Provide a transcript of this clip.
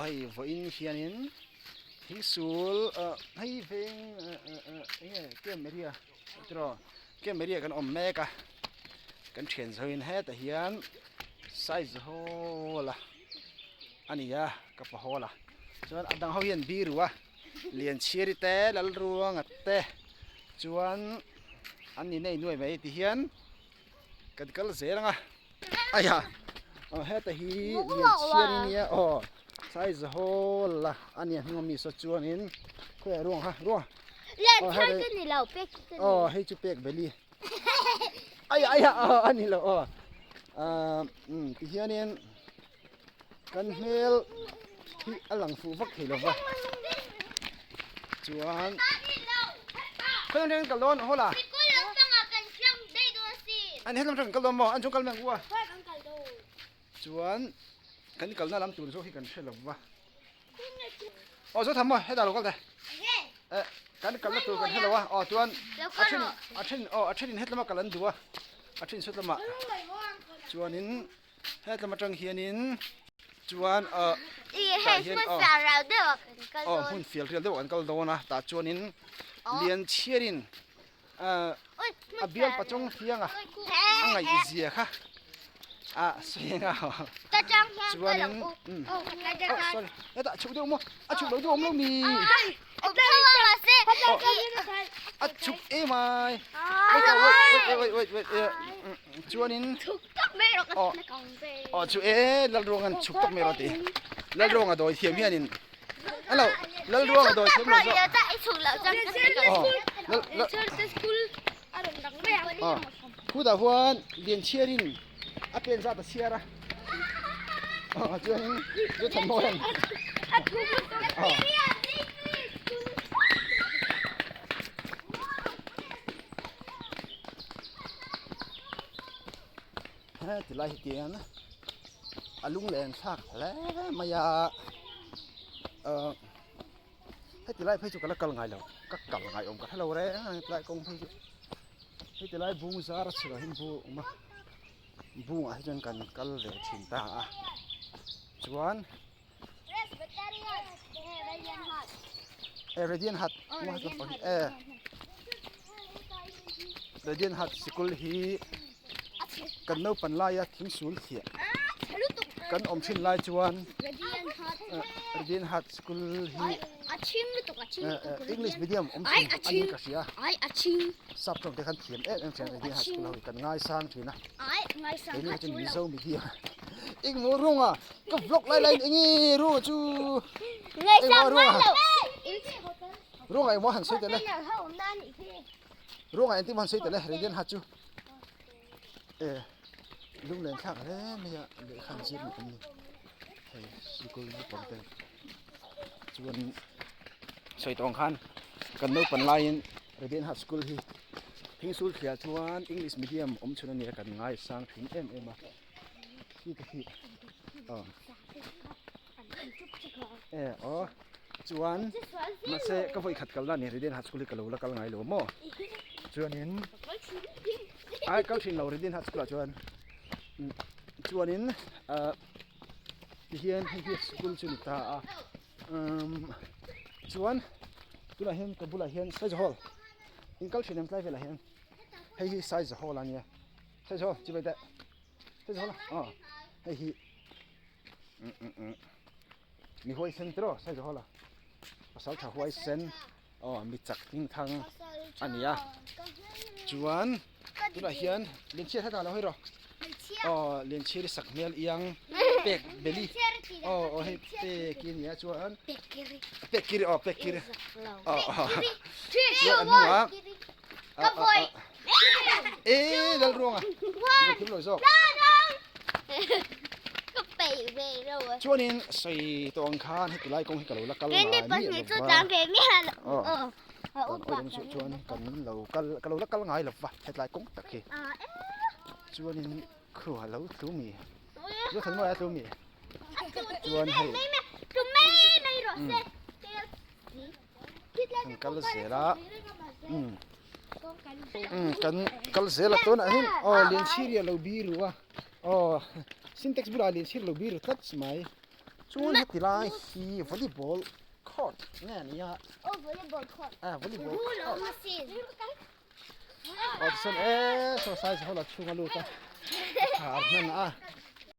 hei vawiin hianin thingsul ah hei veng ah ah ah eng nge camp area tiraw camp area kan awm mek a kan thian zawhin hetah hian size hall a a ni a ka pa hall a chuan a dang ho hian biru a Lianchhiari te Lalruanga te chuan an ni nei nuai mai ti hian kan kal zel ang a aiah aw heta hi Lianchhiari nia aw size hall a a nia hnung ami saw chuanin khawiah ruang kha ruang Lianchhiari chu ni lo pek chu ni aw hei chu pek veli aiah aiah aw a ni lo aw ah um ti hianin. Kan hmel hi a lang fuh vak thei lova chuan khawi atangin kal dawn haw la an helam atang kal dawn maw an chung kal mai ang u a chuan kan kalna lam tur zawk hi kan hre lova aw zo tham maw hetah lo kal teh eh kan kalna tur kan hre lo a aw chuan a then a then aw a thenin hetlama kal an duh a a then saw lamah chuanin. Hetlam atang hianin chuan ah tah hian aw aw hmun fial rial deuh an kal dawn a tah chuanin lian chhiarin ah a bial pachawng fianga a ngaih zia kha ah sawi eng a chuanin umm oh sorry hetah chhuk deuh maw a chhuk lo deuh awm lo mi. A chhuk em ai wait wait wait wait wait chuanin aw aw chu e Lalruanga'n chhuk tawk mai rawh a ti Lalruanga dawi thiam hianin hello Lalruanga dawi thiam lo zawk aw lal lal aw khutah huan Lianchhiarin a pen zat a chhiar a aw chuanin Zothanmawia'n aw. He tilai hi tian a lunglen thlak hle mai a ahh heti lai phei chu ka la kal ngai lo ka kal ngai awm ka hre lo reng a hetilai kawng phei chu heti lai bung zar a chhekah hian bung a awm a bungah hi chuan kan kal ve thin ta a chuan. Eh Radiant Hut eh Radiant Hut sikul hi kan naupan laia thingsul thiah kan awm thin lai chuan Radiant Hut sikul hi English medium awm thin a ni ka hria sap tawng te khan thiam em em thin a Radiant Hut sikul ho hi kan ngaisang thin a keini hi chu Mizo medium engmaw rawnga Ka vlog lai lai eng nge ruanga chu engmaw ruanga ruanga engmaw han sawi tel e ruanga engtin maw han sawi tel e radiant hat chu e lunglen thlak hle mai a lehkha an zir ni awm ni hei sikul naupang te chuan sawi tawh ang khan kan naupan laiin radiant hat school hi thingsul thliah chuan english medium awm chhun a nia kan ngaisang thin em em a. Khi te khi aw e aw chuan mahse ka vawi khat kalna a ni Riden High School hi ka lo la kal ngai lo maw chuanin ai kal thin lo Riden High School ah chuan chuanin ah tihian hei hi school chu ni ta a umm chuan tunah hian ka bulah hian Size Hall in kal thin em tlai velah hian hei hi Size Hall a nia. Size Hall chibai teh Size Hall a hei hi mi huai sen tiraw Size Hall a pasal tha huai sen aw mi chak hming thang a ni a chuan tunah hian Lianchhiar heta lo hawi rawh aw Lianchhiar i sak hmel iang pek beli aw aw hei pek i nia chuan pek kiri aw pek kiri aw aw chuan a hnungah e lal ruanga thil lo zawk chuanin sawi tawng khan heti lai kawng hi ka lo la kal ngai miah lo va kan awih chuan kan lo kal ka lo la kal ngai lo va hetlai kawng tak hi chuanin khu a lo tlu mi chu than mawi a tlu mi chuan hei Kan kal zel a umm umm kan kal zel a tunah hian aw Lianchhiari a lo biru a aw sintex bulah Lianchhiari a lo biru tlat mai. Chuan heti lai hi volleyball court nge a nia. Aw volleyball court. Ah volleyball court. Aw tichuan e saw size hall a chhung a lut a. Khar hman a.